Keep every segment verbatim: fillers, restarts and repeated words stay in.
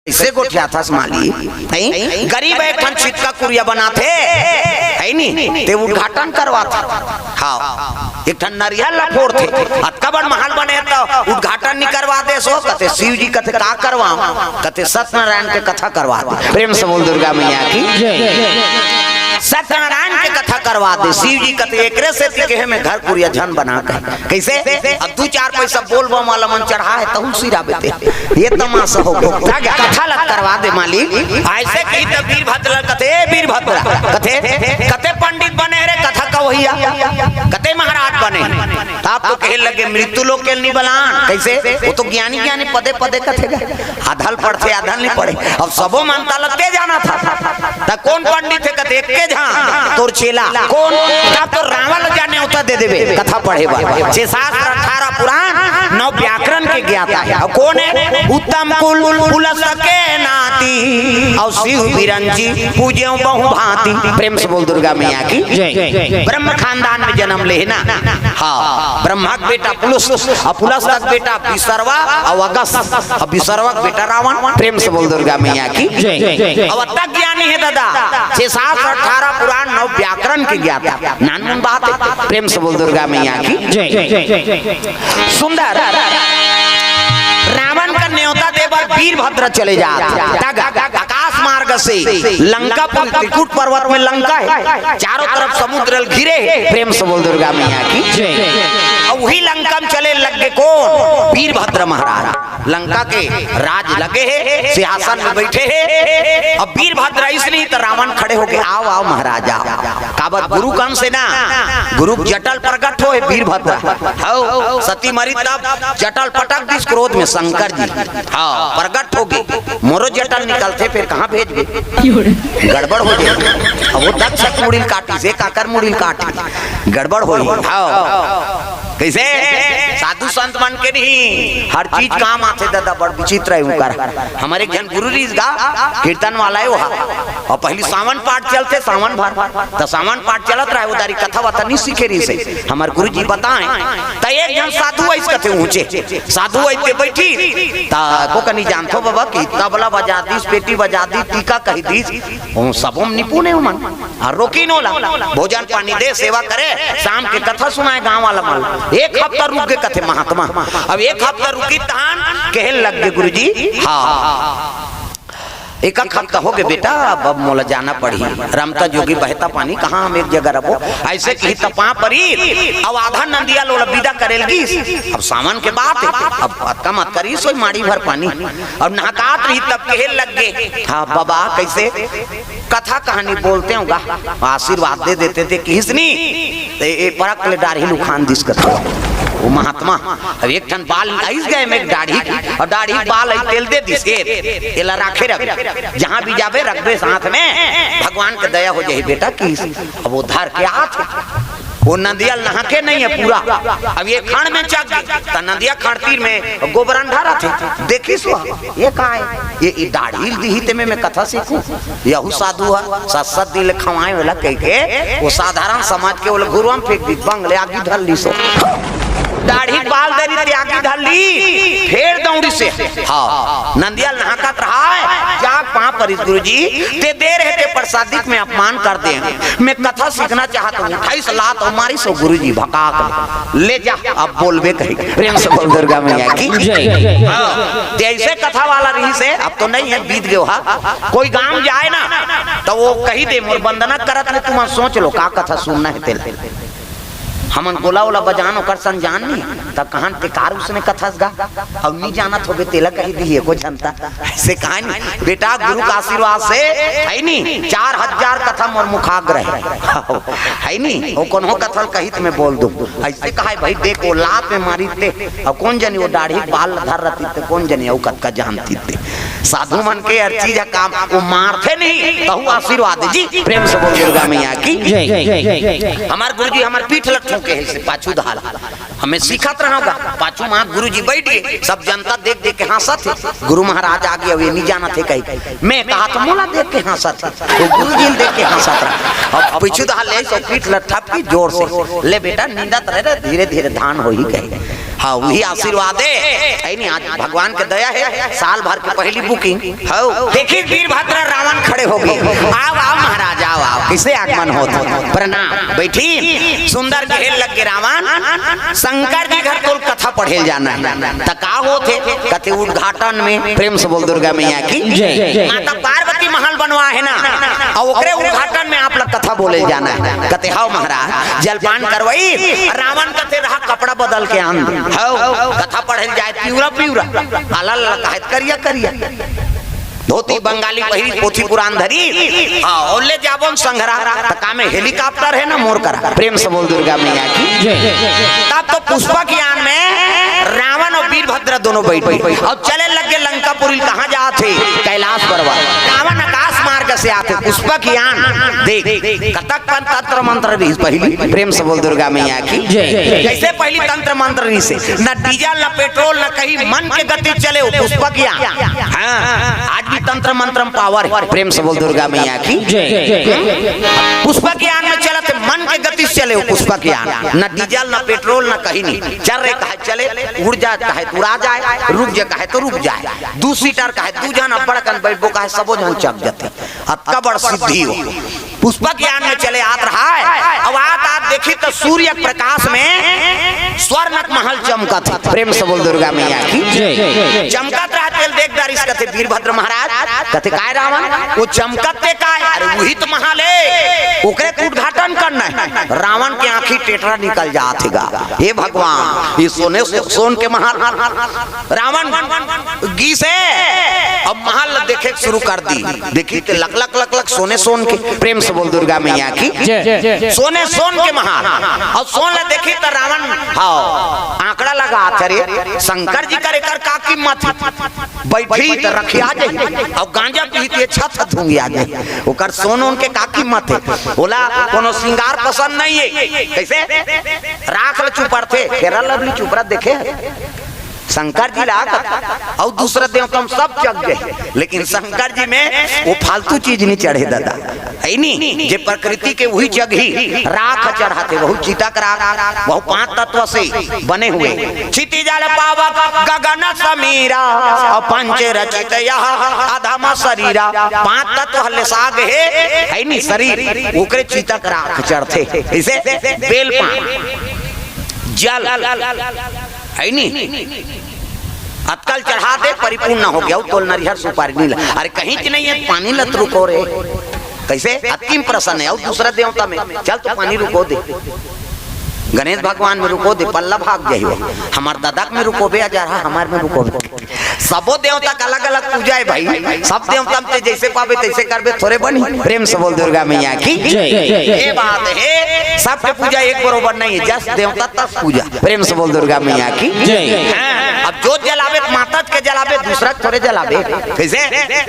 कइसे गोठियाथस मालिक? हैं? गरीब एक ठन छितका कुरिया बनाथे, है नी? ते उद्घाटन करवाथे। हाँ, एक ठन नरियर ला फोड़थे, अतका बड़ महल बने त उद्घाटन नी करवा दे सो, कथे शिव जी, कथे का करवाओं? कथे सत्यनारायण के कथा करवा दे। प्रेम से बोल दुर्गा मैया की। सत्यनाराण के कथा करवा दे। शिव जी कथे एकरे सेती केहे में घर कुरिया झन बना कहे। कइसे? अब दू चार पैसा बोल बम वाला मन चढ़ा हे, तहू सिरा बेते। ये तमाशा हो गया। कथा ला करवा दे मालिक। अइसे कही त वीरभद्र कथे, "ए वीरभद्र," कथे, "कते पंडित बने रे कथा कहोइया, कते महाराज बने?" त आप तो कहे लगे, "मृत्यु लोक के नी बलान।" कइसे? वो तो ज्ञानी ज्ञानी पदे पदे कथे गा। आधा ल पढ़थे, आधा ल नी पढ़े। अब सबो मनता लगते जाना था। त कोन पंडित हे? कथे, "एके झन, तोर चेला।" कोन? तब तो रावण ल जा नेवता दे देबे, कथा पढ़े बर। छे शास्त्र, अठारह पुराण, नौ व्याकरण के ज्ञाता हे। अउ कोन हे? उत्तम कुल, पुलस्त के नाती, अउ शिव बिरंची, पूजेउ बहु भांति। प्रेम से बोल दुर्गा मैया की। जय। ब्रह्म खानदान में जन्म लेहे ना। हाँ, ब्रह्मा के बेटा पुलुस, अउ पुलुस के बेटा विसर्वा, अउ अगस, अउ विसर्वा के बेटा रावण। प्रेम से बोल दुर्गा मैया की। जय। अउ अतक ज्ञानी हे दादा, छे शास्त्र, अठारह पुराण, नौ व्याकरण के ज्ञाता। नानमुन बात हे। प्रेम से बोल दुर्गा मैया की। जय। सुंदर। रावण का न्योता दे बर वीरभद्र चले जात। तक आकाश मार्ग से लंका पर, त्रिकूट पर्वत में लंका हे, चारों तरफ समुद्र घिरे हे। प्रेम से बोल दुर्गा मैया की। जय। अउ वही लंका में चले लग गे कोन? वीरभद्र महाराज। लंका के राज लगे हे, सिंहासन में बइठे हे। अब वीरभद्र अइसने त रावण खड़े होके, "आओ, आओ महाराज, आओ।" काबर गुरु कंस हे ना, गुरु जटा ल प्रगट होहे वीरभद्र। हव, सती मरी तब जटा ल पटक दिस क्रोध में शंकर जी। हाँ, प्रगट होगे, "मोरो जटा ल निकलथे, फेर कहाँ भेजबे? गड़बड़ हो जाही।" अब वो दक्ष के मुड़ी ल काटिस, ए काकर मुड़ी ल काटिस, गड़बड़ होही। हाँ। कइसे? साधु संत मन के नहीं, हर चीज काम आथे दादा, बड़ विचित्र हे उनकर। हमर एक झन गुरु रिहिस गा, कीर्तन वाला हे वो। अउ पहिली सावन पाठ चलथे, सावन भर। त सावन पाठ चलत रहे, वो दारी कथा वथा नी सीखे रिहिस हे। हमर गुरु जी बताए, त एक झन साधु अइस कथे ऊंचे। साधु अइस के बइठी, त को कनी जानथो बाबा कि तबला बजा दिस, पेटी बजा दिस, टीका कहि दिस, ओ सबो म निपुण हे ओमन। अउ रोकिन ओला, भोजन पानी दे, सेवा करे, शाम के कथा सुनाए गांव वाला मन। एक हफ्ता रुक गे कथे महात्मा। अब एक हफ्ता रुकिस तहान कहे लग गे गुरुजी, हाँ, एक हफ्ता हो गे बेटा, अब, अब मोला जाना पड़ही। रमता जोगी बहता पानी, कहाँ हम एक जगह रहबो? अइसे कही त पाँव परी, अउ आधा नंदिया ल ओला बिदा करे ल गिस। अब सावन के बात हे, अब अतका मत करी, सोई माड़ी भर पानी। अब नहकात रही तब कहे लग गे, हाँ बाबा, कइसे? कथा कहानी बोलते हो गा, आशीर्वाद दे देते थे, किहिस नी, त ए परक ले डाढ़ी ल उखान दिस कथे। वो महात्मा, अब एक ठन बाल अइस गे में डाढ़ी, अउ डाढ़ी बाल अइस तेल दे दिस, ए, एला राखे रख, जहाँ भी जाबे रखबे साथ में, भगवान के दया हो जाही बेटा। किहिस, अब वो धर के आत हे। वो नंदिया ल नहाके नहीं हे पूरा, अब ये खंड़ में चघ गे, त नंदिया खंड़ तीर में गोबरंडा रथे, देखिस वो, ये का हे? ये, ये डाढ़ी ल दिही ते में, में कथा सीखूं। यहू साधु ह, सात सात दिन ले खवाए वाला कह के, वो साधारण समाज के ओला घुरवा म फेंक दिस, बंग ले आगी धर लिस वो। डाढ़ी बाल दे रही थी, आगी धर लिस, फेर दौड़िस हे। हाँ, नंदिया ल नहाकत रहा हे, जा पाँव परिस, "गुरुजी, ते दे रहे थे प्रसादी के, मैं अपमान कर दे, मैं कथा सीखना चाहत हूँ।" उठाइस लात अउ मारिस वो गुरुजी भकाक ले, "ले जा, अब बोलबे कही।" प्रेम से बोल दुर्गा मैया की। जय। हाँ, ते अइसे कथा वाला रहिस हे, अब तो नहीं हे, बीत गे हा। कोई गांव जाए ना, त वो कही दे, "मोर बंदना करत ले, तुमन सोच लो, का कथा सुनना हे तेला।" हमन गोला ओला बजान ओकर संग जान नी, त कहन ते कार उसने कथस गा, अउ नी जानत होबे तेला कही दिही एको झन त। अइसे कहानी, बेटा गुरु का आशीर्वाद से, हे नी, चार हजार कथा मोर मुखाग्र हे। हे नी, ओ कोनो कथा ल कही त मैं बोल दूं। अइसे कहाय भाई, देख वो लात में मारिस ते, अउ कोन जनी वो डाढ़ी बाल धर रतिस ते, कोन जनी अउ कतका जानतिस ते। साधु मन के हर चीज ह काम, वो मारथे नहीं, तहू आशीर्वाद जी। प्रेम से बोल दुर्गा मैया की। जय। हमर गुरुजी हमर पीठ ल ठोके हे से पाछू धाल। हमें सीखत रहा गा। पाछू माँ गुरुजी बइठ गे, सब जनता देख देख के हाँसत हे। गुरु महाराज आ गे, अब ये नी जानत हे कही। मैं कहा त मोला देख के हाँसत हे, वो गुरुजी ल देख के हाँसत रहा। अब पीछू धाल ले सब पीठ ल ठपकी जोर से, "ले बेटा, नींदत रहे रे, धीरे धीरे धान होही," कही। हाँ, वही आशीर्वाद है। ऐ नहीं, आज भगवान के दया है, साल भर के पहली booking। हौ। देखिस वीरभद्र, रावण खड़े हो गए। "आओ, आओ महाराज, आओ, आओ।" किसे आगमन होत? प्रणाम। बैठी। सुंदर कहे लग गे रावण, "शंकर जी घर तोल कथा पढ़े ल जाना है।" "त का होत हे?" कथे, "उद्घाटन में।" प्रेम से बोल दुर्गा मैया की जय। माता पार्वती महल बनवा है ना, अउ ओकरे उद्घाटन में आप लोग कथा बोले ल जाना है। कथे, "हौ महाराज।" जलपान करवाई। रावण कथे, "रहा, कपड़ा बदल के आन।" हौ, कथा पढ़े ल जाए, पिवरा पिवरा, आला लाल कहे, करिया करिया। धोती बंगाली पहिरी, पोथी पुराण धरी, हाँ, अउ ले जाबो न संघरा, त का में helicopter है ना मोर करा। प्रेम से बोल दुर्गा मैया की। जय। तब तो पुष्पक यान में रावण अउ वीरभद्र दोनों बैठ गे अउ चले लग गे लंकापुरी। कहाँ जात हे? कैलाश पर्वत। रावण आकाश मार्ग से आत हे, पुष्पक यान। देख, कतक पन तंत्र मंत्र रहिस पहिली। प्रेम से बोल दुर्गा मैया की। जय। जैसे पहिली तंत्र मंत्र रहिस हे, न डीजल, न पेट्रोल, न कहीं, मन के गति चले, वो पुष्पक यान। हाँ, आज भी तंत्र मंत्र में power है। प्रेम से बोल दुर्गा मैया की। जय। पुष्पक यान में चलत हे, मन के गति से चले, वो पुष्पक यान। न डीजल, न पेट्रोल, न कहीं नहीं। चल रे कहे चले, उड़ जाए कहे तो उड़ा जाए, रुक जाए कहे तो रुक जाए। दू seater कहे दू झन, अब्बड़ कन बैठबो कहे सबो झन चघ जथे। अतका बड़ सिद्धि हो। पुष्पक यान में चले आत रहा है। अब आत आत देखी तो सूर्य के प्रकाश में स्वर्ण के महल चमकत हे। प्रेम से बोल दुर्गा मैया की। जय। चमकत रहा तेल देख डारिस कथे वीरभद्र महाराज। कथे, "काय रावण, वो चमकत ते काय?" "अरे वही तो महल है, ओकरे तो उद्घाटन करना है।" रावण के आँखी टेटरा निकल जात हे गा। "हे भगवान, ये सोने, सोन के महल।" रावण गिस हे, अब महल ला देखे शुरू कर दी। देखी ते लक लक लक लक सोने सोन के। प्रेम से बोल दुर्गा मैया की। जय। सोने सोन के महल। अउ सोन ला देखी त रावण, हाँ, आंकड़ा लगात हे, "अरे शंकर जी कर एकर का कीमत हे? बैठी त रखिया जाही, अउ गांजा पीही त छत धुंगिया जाही। ओकर सोन ओन के का कीमत हे? ओला कोनो श्रृंगार पसंद नहीं है।" कैसे? राख ल चुपरथे, Fair Lovely चुपरा देखे हे? शंकर जी ला कथा, अउ दूसरा देवता में सब चघ गे, लेकिन शंकर जी में वो फालतू चीज नहीं चढ़े दादा, है नी? जे प्रकृति के वही चघही, राख चढ़ाथे, वहू चिता के राख, वहू पांच तत्व से बने हुए, क्षिति जल पावक गगन समीरा, अउ पंच रचित यह अधम शरीरा। पांच तत्व हल्ले साग हे, है नी शरीर, ओकरे चिता के राख चढ़थे। इसे बेल पान, जल, है नी? अतका ल चढ़ा दे, परिपूर्ण हो गे, अउ तोल नरिहर सुपारी नहीं ला। अरे कहीं च नहीं है, पानी लत रुको रे। कैसे? अति प्रसन्न है, अउ दूसरा देवता में, चल तो पानी रुको दे। गणेश भगवान में रुको दे, पल्ला भाग जाही वो। हमार दादा में रुकोबे, अजरहा हमार में रुकोबे। सबो देवता के अलग-अलग पूजा हे भाई, सब देवता में ते जैसे पाबे तैसे करबे, थोरे बनी। प्रेम से बोल दुर्गा मैया की। जय। ये बात हे, सबके पूजा एक बरोबर नहीं हे, जस देवता तस पूजा। प्रेम से बोल दुर्गा मैया की। जय। हाँ, अब जोत जलाबे त माता के जलाबे, दूसरा के थोरे जलाबे। कैसे?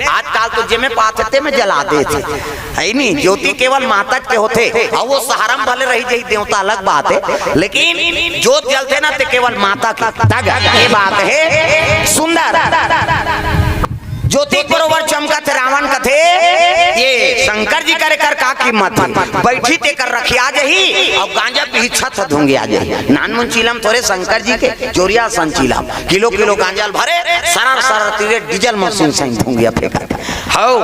आजकल तो जेमे पाथे तेमे जला देथे। है नी, ज्योति केवल माता के होथे, अउ वो सहारा में भले रही जाही देवता, अलग बात हे, लेकिन जोत जलथे ना ते केवल माता के। तग, ये बात हे सुंदर। ज्योति के बरोबर चमकत हे, रावण कथे, "ये शंकर जी कर एकर का कीमत हे? बैठी ते कर रखिया जाही, अउ गांजा पीही छत धुंगिया जाही।" नानमुन चीलम थोरे शंकर जी के, चोरिया सन चीलम, किलो किलो गांजा ल भरे, सरर सरर तीरे डीजल मशीन सही धुंगिया फेंकत। हौ,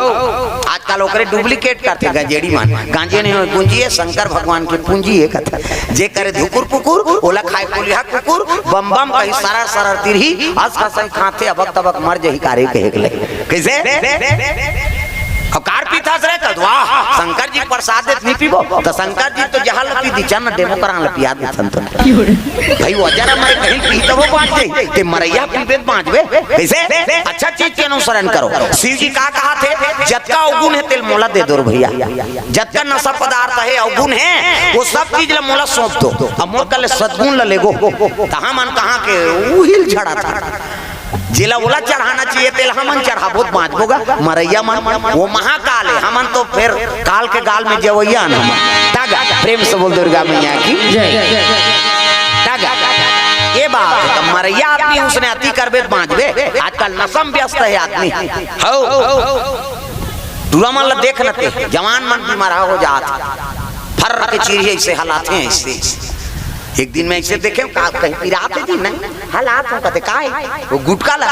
आजकल ओकरे duplicate करथे गंजेड़ी मन। गांजे नहीं होय, गुंजी हे, शंकर भगवान के पूंजी हे कथा। जे करे धुकुर पुकुर, ओला खाए कोलिहा कुकुर, बम बम कही सरर सरर तिरही, अस खसई खाथे अबक तबक मर जही कारे कहे के ले। कैसे? अब कार पीथस रे, कद वाह, शंकर जी प्रसाद देत नहीं पीबो, तो शंकर जी तो जहां ल पी दी, चल न डेमो करा ल पिया दे संतन। भाई, वो जरा मरे कहीं पी तब वो बांच जाई, ते मरैया पीबे त बांचबे। कैसे? अच्छा चीज के अनुसरण करो। शिव जी का कहाथे, "जतका अवगुण हे, तेल मोला दे दो रे भैया। जतका नशा पदार्थ हे, अवगुण हे, वो सब चीज ला मोला सौंप दो। अब मोर कले सद्गुण ला लेगो।" त हमन कहाँ के उहिल झड़ा था। जेला ओला चढ़ाना चाहिए, तेला हमन चढ़ाबो त बांचबो गा, मरैया मन। वो महाकाल हे, हमन तो फिर काल के गाल में जवैया हन हमन। तागा, प्रेम से बोल दुर्गा मैया की। जय। तागा, ये बात हे, त मरैया आदमी उसने अति करबे त बांचबे। आजकल नशा में व्यस्त हे आदमी। हौ, टूरा मन ला देख न ते, जवान मन भी मरा हो जात। फर के चीरी ऐसे हलाथे, ऐसे। एक दिन मैं ऐसे देखे, का कहीं पिरात हे जी? नहीं, हलात हूँ। कथे, "का हे?" "वो गुटका ला।"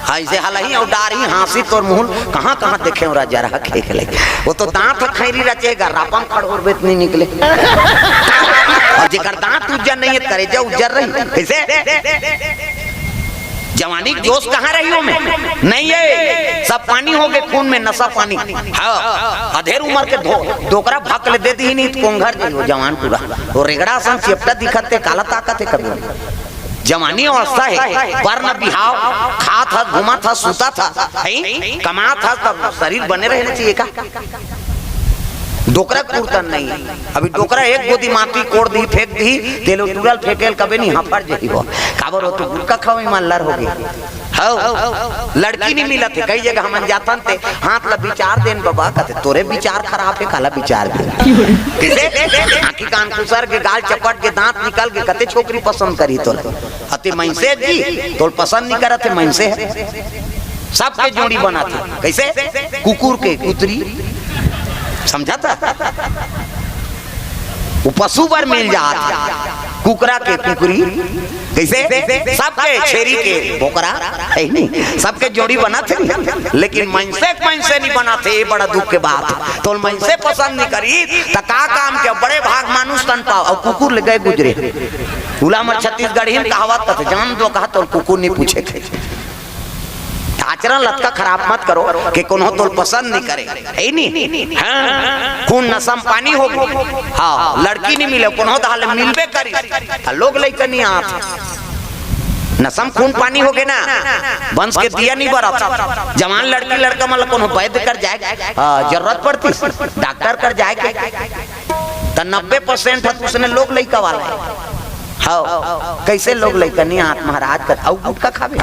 हाँ, ऐसे हलही अउ डारही, हाँसी तोर मुँह ल, कहाँ कहाँ देखे हो राजा रहा खेख ले। वो तो दांत ह खैरी रचेगा, रापम खड़ोर बेत नहीं निकले। अउ जेकर दांत उज्जर नहीं हे, करेजा उज्जर रही। कैसे? जवानी के जोश कहाँ रही ओमे? नहीं हे, सब पानी हो गे खून में, नशा पानी। हाँ, अधेर उमर के धो-, डोकरा भक ले दे दी नहीं तो कोंघर जाई वो जवान टूरा। वो रेगड़ा सन चेपटा दिखत हे, काला ताकत हे कभी। जवानी अवस्था हे, बर न बिहाव, खात हस, घूमत हस, सुतत हस, हैं? कमात हस, तब शरीर बने रहना चाहिए का? डोकरा कुरतन नहीं हे। अभी डोकरा एक गोदी माटी कोड़ दी, फेंक दी, तेलो टूरल फेंकेल कबे नहीं, हफर जाही वो। काबर हो तो गुटका खावे ईमानदार हो गए। हौ, लड़की नहीं मिलत हे, कई जगह हमन जाथन ते, "हाथ ला विचार देन बबा," कथे, "तोरे विचार खराब हे, काला विचार दे।" किसे? आँखी कान खुसर के, गाल चपट के, दांत निकल के, कते छोकरी पसंद करी तोला? अते मनसे जी, तोल पसंद नहीं करत हे, मनसे हे। सबके जोड़ी बनाथे। कैसे? कुकुर के कुतरी। समझा था? वो पशु बर मिल जात हे। कुकरा के कुकरी। कैसे? सबके छेरी के बोकरा। हे नहीं? सबके जोड़ी बनाथे नहीं। लेकिन मनसे के मनसे नहीं बनाथे, ये बड़ा दुख के बात। तोल मनसे पसंद नहीं करी, त का काम के? बड़े भाग मानुष तन पाव। अउ कुकुर ले गए गुजरे। उला हमर छत्तीसगढ़ी में कहावत कथे, "जान दो कहा तोल कुकुर नहीं पूछे थे।" आचरण लतका खराब मत करो कि कोनो तोल पसंद नहीं करे, हे नहीं? हाँ, खून नसम पानी हो गे। हाँ, लड़की नहीं मिले, कोनो दाल मिलबे करी, त लोग लइका नहीं आत। नसम खून पानी हो गे ना, वंश के दिया नहीं बरत। जवान लड़की लड़का मन ल कोनो वैद्य कर जाए, हाँ, जरूरत पड़ती, डॉक्टर कर जाए के, त नब्बे परसेंट ह उसने लोग लइका वाला हे। हव, कैसे लोग लइका नहीं आत महाराज कर, अउ गुटका खाबे।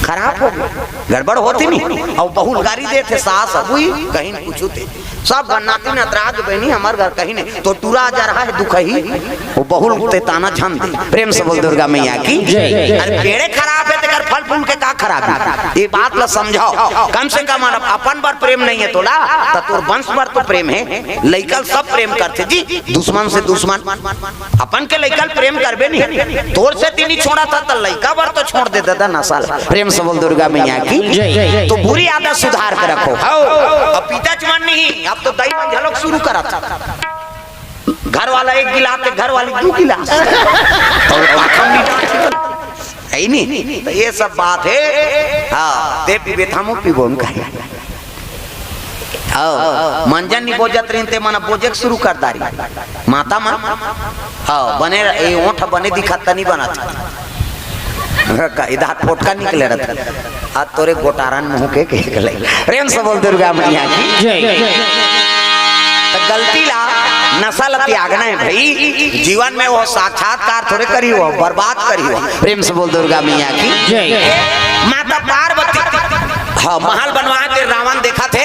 खराब हो गे, गड़बड़ होती नहीं। अउ बहुल गारी देथे सास, अबुई कहीं कुछ ते। सब गन्नाती नतराज बहनी हमर घर कहीं नहीं, तो टूरा जा रहा हे दुखही, वो बहुल ते ताना झन दे। प्रेम से बोल दुर्गा मैया की जय। अरे पेड़े खराब हे, तेकर फल फूल के का खराब हे? ये बात ला समझाओ। कम से कम अप-, अपन बर प्रेम नहीं हे तोला, त तोर वंश बर तो प्रेम हे। लइका ल सब प्रेम करथे जी, दुश्मन से दुश्मन। अपन के लइका ल प्रेम करबे नहीं, तोर से तीनी छोड़ा था त लइका बर तो छोड़ दे दादा नसा ल। प्रेम से बोल दुर्गा मैया की जय। तो बुरी आदत सुधार के रखो। हव, अब पिता च मन नहीं, अब तो दाई मन झलक शुरू करत। घर वाला एक गिलास, ते घर वाली दू गिलास। अउ आँखा में डांट, हे नहीं? त ये सब बात हे। हाँ, ते पीबे त हमू पीबो, हम कहे। हव, मंजन नहीं बोजत रहिन, ते मन बोजे के शुरू कर डारी। माता मन, हव, बने र-, ए ओंठ बने दिखत त नहीं बनत। का इधर फोटका निकले रहत। आ तोरे गोटारन मुँह के, के गले। प्रेम से बोल दुर्गा मैया की जय। त गलती ला, नसा ला त्यागना हे भाई। जीवन में वो साक्षात्कार थोड़े करी हो, बर्बाद करी हो। प्रेम से बोल दुर्गा मैया की जय। माता पार्वती, हाँ, महल बनवा के रावण देखा थे,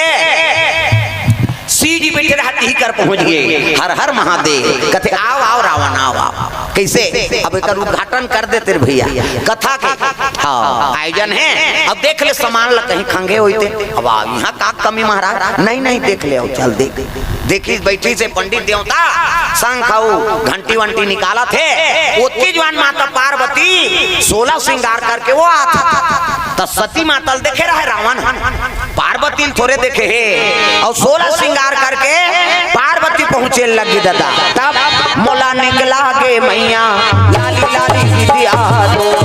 शिव जी बैठे रहत ही कर पहुंच गए। हर हर महादेव। कथे, "आओ, आओ रावण, आओ, आओ।" कैसे? अब एकर उद्घाटन कर देते रे भैया, कथा के। हाँ, आयोजन हे। अब देख ले सामान ला कहीं खंगे होते। अब आ, यहाँ का कमी महाराज? नहीं, नहीं, देख ले, आओ, चल देख। देखिस बैठिस हे पंडित देवता, शंख अउ घंटी वंटी निकालत हे। ओतकी जुवार माता पार्वती सोलह श्रृंगार करके वो आत हे। त सती माता ल देखे रहे रावण, पार्वती ल थोरे देखे हे। अउ सोलह श्रृंगार करके पार्वती पहुंचे लगी दादा। तब मोला निकला गे मैया, लाली लाली बिंदिया दो।